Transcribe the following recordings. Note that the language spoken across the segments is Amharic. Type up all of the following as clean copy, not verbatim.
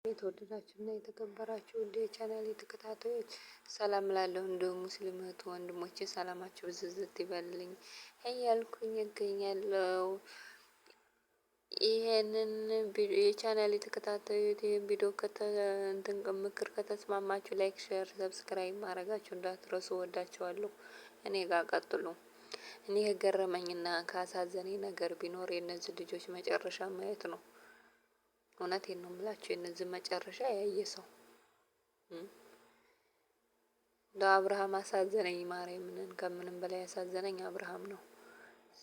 የተወደዳችሁና የተከበራችሁ ውድ የቻናሌ ተከታታዮች ሰላም እላለሁ። እንዲሁም ሙስሊም እህት ወንድሞቼ ሰላማችሁ ብዝዝት ይበልልኝ እያልኩኝ እገኛለሁ። ይሄንን የቻናሌ ተከታታዮች ይህን ቪዲዮ እንትን ምክር ከተስማማችሁ like፣ share፣ subscribe ማድረጋችሁ እንዳትረሱ። ወዳችኋለሁ። እኔ ጋር ቀጥሉ። እኔ የገረመኝና ካሳዘነኝ ነገር ቢኖር የእነዚህ ልጆች መጨረሻ ማየት ነው። እውነቴን ነው የምላቸው የእነዚህ መጨረሻ ያየ ሰው እንደው አብርሃም አሳዘነኝ። ማርያምን ከምንም በላይ ያሳዘነኝ አብርሃም ነው።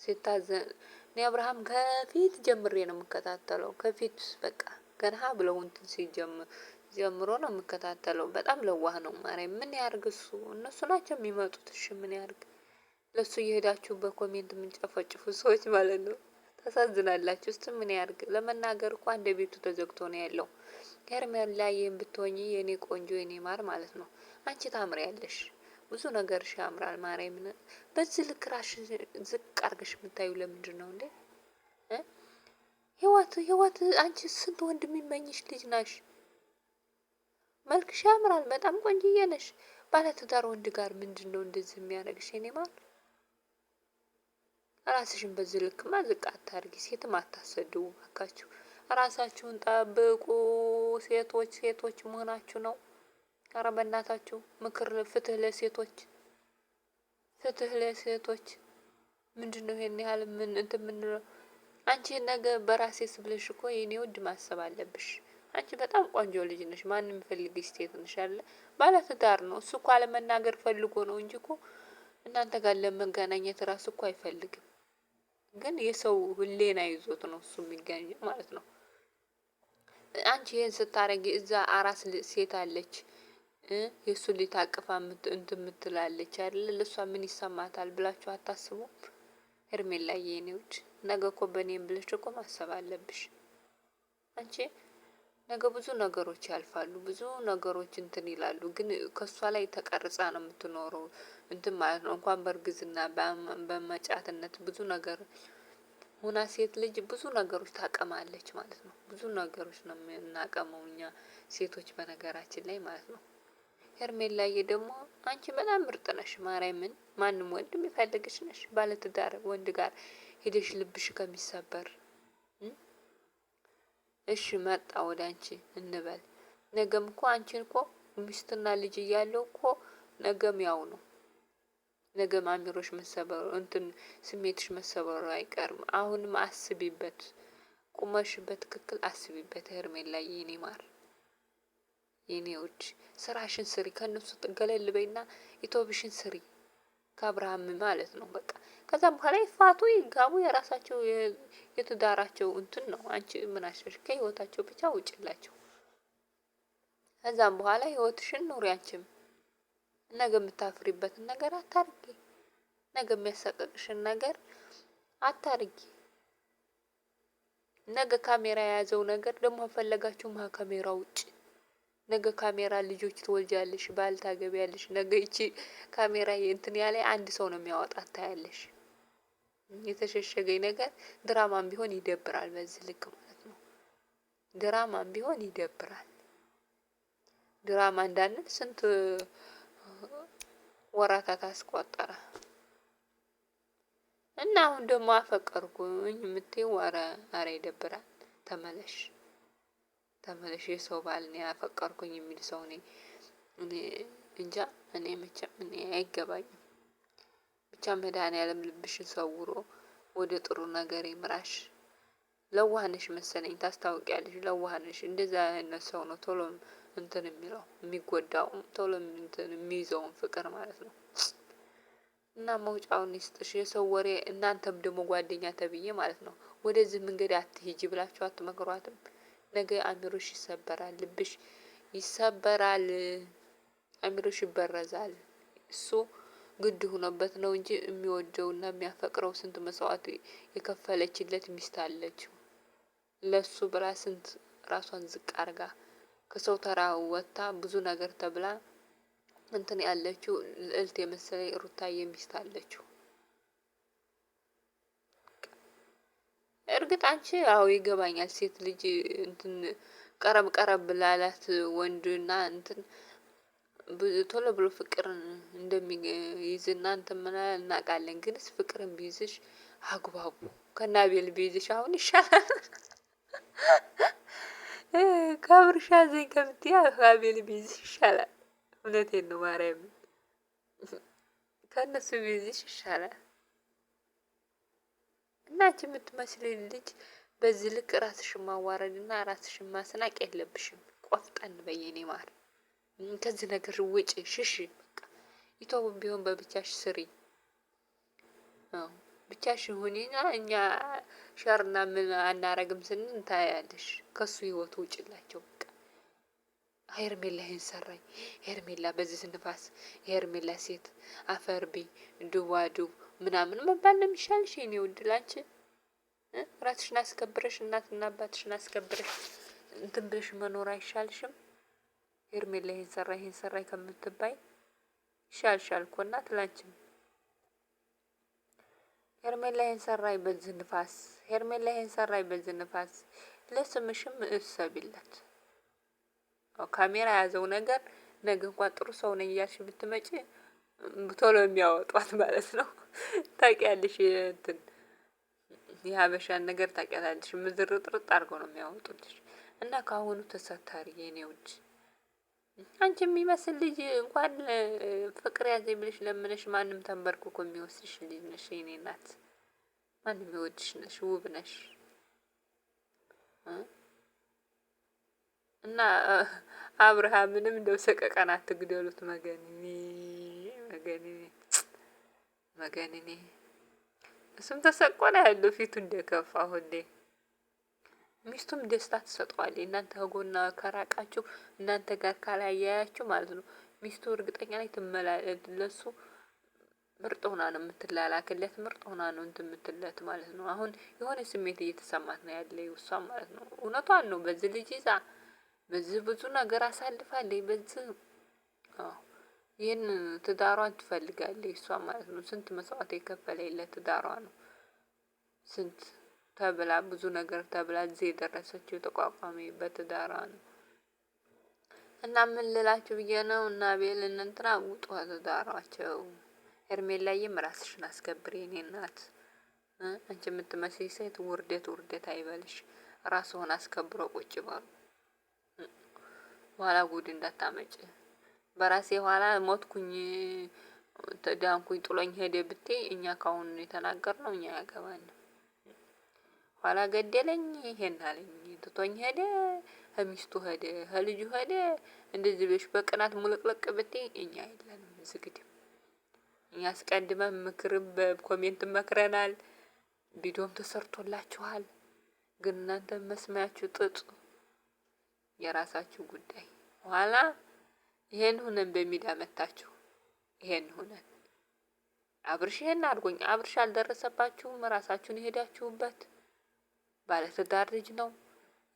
ሲታዘን እኔ አብርሃም ከፊት ጀምሬ ነው የምከታተለው። ከፊት በቃ ገና ብለው እንትን ሲጀምር ጀምሮ ነው የምከታተለው። በጣም ለዋህ ነው። ማርያም ምን ያርግ እሱ፣ እነሱ ናቸው የሚመጡት። እሺ ምን ያርግ? ለሱ እየሄዳችሁ በ comment የምንጨፈጭፉ ሰዎች ማለት ነው። ታሳዝናላችሁ። እስቲ ምን ያርግ? ለመናገር እኮ አንድ ቤቱ ተዘግቶ ነው ያለው። ሄርሜላ ብትሆኚ የኔ ቆንጆ የኔ ማር ማለት ነው። አንቺ ታምሪያለሽ፣ ብዙ ነገርሽ ያምራል። ማርያምን በዚህ ልክ ራስሽን ዝቅ አርገሽ የምታዩ ለምንድን ነው እንዴ? ህይወት ህይወት አንቺ ስንት ወንድ የሚመኝሽ ልጅ ናሽ። መልክሽ ያምራል፣ በጣም ቆንጅዬ ነሽ። ባለትዳር ወንድ ጋር ምንድን ነው እንደዚህ የሚያደርግሽ የኔ ማር? ራስሽን በዚህ ልክማ ዝቅ አታርጊ። ሴትም አታሰድቡ ባካችሁ። ራሳችሁን ጠብቁ ሴቶች፣ ሴቶች መሆናችሁ ነው። ኧረ በእናታችሁ ምክር፣ ፍትህ ለሴቶች፣ ፍትህ ለሴቶች። ምንድን ነው ይሄን ያህል ምን እንትን ምንለው? አንቺ ነገ በራሴ ስብለሽ እኮ የኔ ውድ ማሰብ አለብሽ። አንቺ በጣም ቆንጆ ልጅ ነሽ። ማንም የሚፈልግሽ ሴት ነሽ አለ ባለትዳር ነው እሱ እኮ አለመናገር ፈልጎ ነው እንጂ እኮ እናንተ ጋር ለመገናኘት ራሱ እኮ አይፈልግም። ግን የሰው ህሌና ይዞት ነው እሱ የሚገኘው ማለት ነው። አንቺ ይሄን ስታረጊ እዛ አራስ ሴት አለች፣ የእሱ ልጅ ታቅፋ እንትን ምትላለች አይደለ? ለእሷ ምን ይሰማታል ብላችሁ አታስቡም? ሄርሜላ የኔዎች ነገ እኮ በእኔም ብለሽ እኮ ማሰብ አለብሽ። አንቺ ነገ ብዙ ነገሮች ያልፋሉ፣ ብዙ ነገሮች እንትን ይላሉ። ግን ከእሷ ላይ ተቀርጻ ነው የምትኖረው እንትን ማለት ነው። እንኳን በእርግዝና በመጫትነት ብዙ ነገር ሁና ሴት ልጅ ብዙ ነገሮች ታቀማለች ማለት ነው። ብዙ ነገሮች ነው የምናቀመው እኛ ሴቶች በነገራችን ላይ ማለት ነው። ሄርሜላዬ ደግሞ አንቺ በጣም ምርጥ ነሽ፣ ማርያምን ማንም ወንድ የሚፈልግሽ ነሽ። ባለትዳር ወንድ ጋር ሄደሽ ልብሽ ከሚሰበር እሺ መጣ ወደ አንቺ እንበል። ነገም እኮ አንቺን እኮ ሚስትና ልጅ እያለው እኮ ነገም ያው ነው። ነገም አሚሮሽ መሰበሩ እንትን ስሜትሽ መሰበሩ አይቀርም። አሁንም አስቢበት፣ ቁመሽ በትክክል አስቢበት። ሄርሜላ የኔ ማር የኔ ውድ ስራሽን ስሪ፣ ከእነሱ ገለል በይና ኢትዮብሽን ስሪ ከአብርሃም ማለት ነው። በቃ ከዛም በኋላ ይፋቱ ይጋቡ፣ የራሳቸው የትዳራቸው እንትን ነው። አንቺ ምን አሸሽ? ከህይወታቸው ብቻ ውጭላቸው። ከዛም በኋላ ህይወትሽን ኑሪ አንቺም ነገ የምታፍሪበትን ነገር አታርጊ። ነገ የሚያሰቅቅሽን ነገር አታርጊ። ነገ ካሜራ የያዘው ነገር ደግሞ ከፈለጋችሁ ካሜራ ውጭ ነገ ካሜራ ልጆች ትወልጃለሽ፣ ባል ታገቢያለሽ። ነገ ይቺ ካሜራ እንትን ያለ አንድ ሰው ነው የሚያወጣት ታያለሽ። የተሸሸገኝ ነገር ድራማም ቢሆን ይደብራል። በዚህ ልክ ማለት ነው። ድራማም ቢሆን ይደብራል። ድራማ እንዳንል ስንት ወራታት አስቆጠረ። እና አሁን ደግሞ አፈቀርኩኝ የምትይው ኧረ ኧረ ይደብራል። ተመለሽ ተመለሽ። የሰው ባል እኔ አፈቀርኩኝ የሚል ሰው እኔ እኔ እንጃ እኔ መቼም እኔ አይገባኝም። ብቻ መድኃኒዓለም ልብሽን ሰውሮ ወደ ጥሩ ነገር ይምራሽ። ለዋህነሽ መሰለኝ ታስታውቂያለሽ። ለዋህነሽ እንደዛ አይነት ሰው ነው ቶሎ እንትን የሚለው የሚጎዳው ቶሎ እንትን የሚይዘውን ፍቅር ማለት ነው። እና መውጫውን ይስጥሽ። የሰው ወሬ እናንተም ደግሞ ጓደኛ ተብዬ ማለት ነው ወደዚህ መንገድ አትሂጂ ብላችሁ አትመክሯትም። ነገ አእምሮሽ ይሰበራል፣ ልብሽ ይሰበራል፣ አእምሮሽ ይበረዛል። እሱ ግድ ሆኖበት ነው እንጂ የሚወደውና የሚያፈቅረው ስንት መስዋዕት የከፈለችለት ሚስት አለችው። ለሱ ብላ ስንት ራሷን ዝቅ አርጋ ከሰው ተራ ወጥታ ብዙ ነገር ተብላ እንትን ያለችው ልዕልት የመሰለ ሩታዬ ሚስት አለችው። እርግጥ አንቺ አዎ ይገባኛል፣ ሴት ልጅ እንትን ቀረብ ቀረብ ላላት ወንድና እንትን ቶሎ ብሎ ፍቅር እንደሚይዝና እንትን ምን እናውቃለን። ግንስ ፍቅርን ቢይዝሽ አግባቡ ከናቤል ቢይዝሽ አሁን ይሻላል። ከአብርሻ ዘኝ ከምትይ አቤል ቢይዝሽ ይሻላል። እውነቴን ነው ማርያም፣ ከእነሱ ቢይዝሽ ይሻላል። እና አንቺ የምትመስል ልጅ በዚህ ልክ ራስሽን ማዋረድ እና ራስሽን ማስናቅ የለብሽም። ቆፍጠን በይ የኔ ማር፣ ከዚህ ነገር ውጪ፣ ሽሽ። በቃ ኢትዮብ ቢሆን በብቻሽ ስሪ፣ ብቻሽን ሁኚና እኛ ሸርና ምን አናረግም ስንል እንታያለሽ። ከሱ ህይወት ውጭላቸው በቃ። ሄርሜላ ይሄን ሰራኝ፣ ሄርሜላ በዚህ ንፋስ፣ ሄርሜላ ሴት አፈርቢ ድዋድው ምናምን መባል ነው የሚሻልሽ የኔ ውድ ላንቺ። ራስሽን አስከብረሽ እናትና አባትሽን አስከብረሽ እንትን ብለሽ መኖር አይሻልሽም? ሄርሜላ ይሄን ሰራ ይሄን ሰራኝ ከምትባይ ይሻልሻል እኮ እናት ላንቺም። ሄርሜላ ይሄን ሰራኝ በዚህ ንፋስ፣ ሄርሜላ ይሄን ሰራኝ በዚህ ንፋስ፣ ለስምሽም እሰቢለት። ካሜራ የያዘው ነገር ነገ እንኳን ጥሩ ሰው ነኝ እያልሽ ብትመጪ ቶሎ የሚያወጧት ማለት ነው። ታውቂያለሽ እንትን የሀበሻን ነገር ታውቂያለሽ። ምዝርጥርጥ አድርገው ነው የሚያወጡልሽ። እና ከአሁኑ ተሰታሪ የኔ ውድ፣ አንቺ የሚመስል ልጅ እንኳን ፍቅር ያዘኝ ብለሽ ለምነሽ ማንም ተንበርክኮ የሚወስድሽ ልጅ ነሽ የኔ እናት። ማንም ይወድሽ ነሽ፣ ውብ ነሽ። እና አብርሃምንም እንደው ሰቀቀን አትግደሉት። መገንኔ መገንኔ መገንኔ እሱም ተሰቆ ነው ያለው ፊቱ እንደከፋ ሁሌ። ሚስቱም ደስታ ትሰጠዋለች። እናንተ ከጎና ከራቃችሁ እናንተ ጋር ካላያያችሁ ማለት ነው ሚስቱ እርግጠኛ ላይ ለሱ ምርጥ ሆና ነው የምትላላክለት፣ ምርጥ ሆና ነው እንትን የምትለት ማለት ነው። አሁን የሆነ ስሜት እየተሰማት ነው ያለ እሷ ማለት ነው። እውነቷን ነው። በዚህ ልጅ ይዛ በዚህ ብዙ ነገር አሳልፋለች። በዚህ ይህን ትዳሯን ትፈልጋለች እሷ ማለት ነው። ስንት መስዋዕት የከፈለ ለትዳሯ ነው። ስንት ተብላ ብዙ ነገር ተብላ እዚህ የደረሰችው ተቋቋሚ በትዳሯ ነው። እና ምን ልላችሁ ብዬ ነው እና ቤል እንትና ውጡ ትዳሯቸው። ሄርሜላዬም ራስሽን አስከብሪ የኔ እናት። አንቺ የምትመስይ ሴት ውርደት ውርደት አይበልሽ። ራስዎን አስከብሮ ቁጭ በሉ። በኋላ ጉድ እንዳታመጭ። በራሴ ኋላ ሞትኩኝ ዳንኩኝ ጥሎኝ ሄደ ብቴ እኛ ካሁኑ የተናገርነው እኛ ያገባን። ኋላ ገደለኝ ይሄን አለኝ ትቶኝ ሄደ፣ ከሚስቱ ሄደ፣ ከልጁ ሄደ። እንደዚህ ብለሽ በቅናት ሙልቅልቅ ብቴ እኛ የለንም ዝግድም። እኛ አስቀድመን ምክር በ comment መክረናል፣ ቪዲዮም ተሰርቶላችኋል። ግን እናንተ መስሚያችሁ ጥጥ፣ የራሳችሁ ጉዳይ። ኋላ ይሄን ሁነን በሚዲያ መታችሁ ይሄን ሁነን አብርሽ ይሄን አድርጎኝ አብርሽ አልደረሰባችሁም። ራሳችሁን የሄዳችሁበት ባለትዳር ልጅ ነው።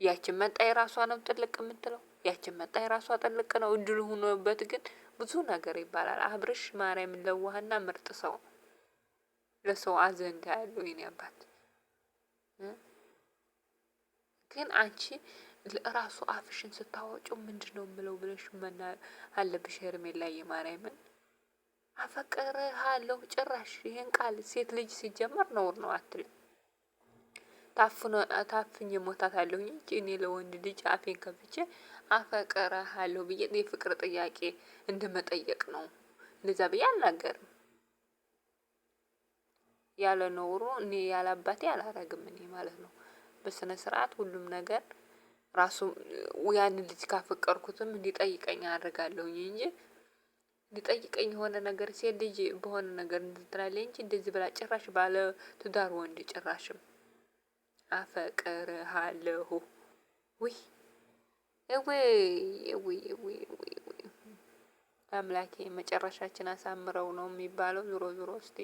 ያችን መጣ የራሷ ነው ጥልቅ የምትለው ያችን መጣ የራሷ ጥልቅ ነው። እድሉ ሆኖበት ግን ብዙ ነገር ይባላል። አብርሽ ማርያም ለዋህና ምርጥ ሰው ነው። ለሰው አዘንዳ ያለው የኔ አባት። ግን አንቺ ራሱ አፍሽን ስታወጪው ምንድን ነው የምለው ብለሽ መና አለብሽ። ሄርሜላ የማርያምን አፈቅርሃለሁ ጭራሽ ይህን ቃል ሴት ልጅ ሲጀመር ነውር ነው አትልም። ታፍኜ ሞታታለሁኝ እንጂ እኔ ለወንድ ልጅ አፌን ከፍቼ አፈቅርሃለሁ ብዬ የፍቅር ጥያቄ እንደመጠየቅ ነው። እንደዛ ብዬ አልናገርም። ያለ ነውሩ እኔ ያለ አባቴ አላረግም እኔ ማለት ነው። በስነ ስርዓት ሁሉም ነገር ራሱ ያንን ልጅ ካፈቀርኩትም እንዲጠይቀኝ አደርጋለሁኝ እንጂ እንዲጠይቀኝ የሆነ ነገር ሴት ልጅ በሆነ ነገር እንትን ትላለች እንጂ እንደዚህ ብላ ጭራሽ ባለ ትዳር ወንድ ጭራሽም አፈቅርሃለሁ ውይ እውይ እውይ እውይ እውይ እውይ አምላኬ መጨረሻችን አሳምረው ነው የሚባለው። ዞሮ ዞሮ እስቲ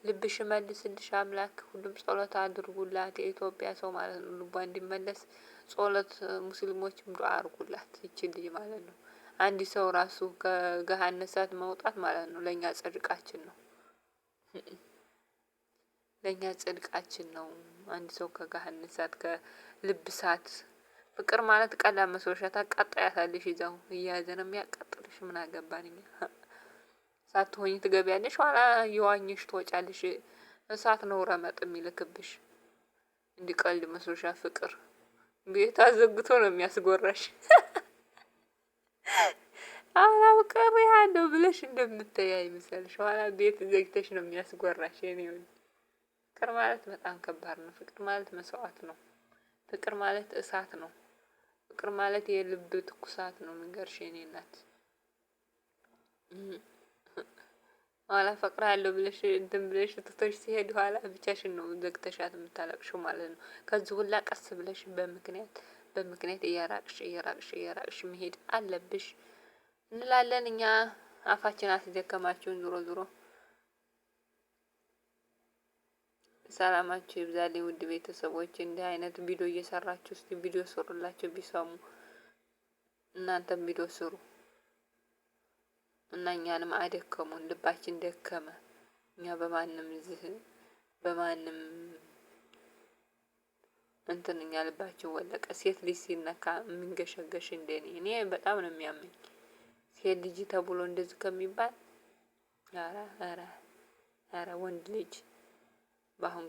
ልብሽ መልስልሽ አምላክ። ሁሉም ጸሎት አድርጉላት የኢትዮጵያ ሰው ማለት ነው ልቧ እንዲመለስ ጸሎት፣ ሙስሊሞችም ዱአ አድርጉላት ይችን ልጅ ማለት ነው። አንድ ሰው ራሱ ከገሃነመ እሳት መውጣት ማለት ነው ለእኛ ጽድቃችን ነው። ለእኛ ጽድቃችን ነው። አንድ ሰው ከገሃነመ እሳት ከልብ እሳት ፍቅር ማለት ቀላል መስሎሻል? ታቃጣያታለሽ። ይዛው እየያዘ ነው የሚያቃጥልሽ። ምን አገባን እኛ። ሳትሆኝ ትገቢያለሽ፣ ኋላ የዋኘሽ ትወጫለሽ። እሳት ነው ረመጥ የሚልክብሽ። እንዲህ ቀልድ መስሎሻል? ፍቅር ቤት አዘግቶ ነው የሚያስጎራሽ። አሁን አፍቅሬሃለሁ ብለሽ እንደምታይ አይምሰልሽ። ኋላ ቤት ዘግተሽ ነው የሚያስጎራሽ። የኔ ፍቅር ማለት በጣም ከባድ ነው። ፍቅር ማለት መስዋዕት ነው። ፍቅር ማለት እሳት ነው። ፍቅር ማለት የልብ ትኩሳት ነው። ልንገርሽ የኔ እናት ኋላ አፈቅርሃለሁ ብለሽ እንትን ብለሽ ትቶሽ ሲሄድ ኋላ ብቻሽን ነው ዘግተሻት የምታለቅሽው ማለት ነው። ከዚህ ሁላ ቀስ ብለሽ በምክንያት በምክንያት እየራቅሽ እየራቅሽ እየራቅሽ መሄድ አለብሽ እንላለን እኛ። አፋችን አስደከማችሁን። ዞሮ ዞሮ ሰላማችሁ ይብዛልኝ ውድ ቤተሰቦች። እንዲህ አይነት ቪዲዮ እየሰራችሁ እስቲ ቪዲዮ ስሩላቸው ቢሰሙ፣ እናንተም ቪዲዮ ስሩ እና እኛንም አደከሙን፣ ልባችን ደከመ። እኛ በማንም ዝህ በማንም እንትን እኛ ልባችን ወለቀ። ሴት ልጅ ሲነካ የሚንገሸገሽ እንደኔ እኔ በጣም ነው የሚያመኝ። ሴት ልጅ ተብሎ እንደዚህ ከሚባል ኧረ ኧረ ኧረ ወንድ ልጅ በአሁን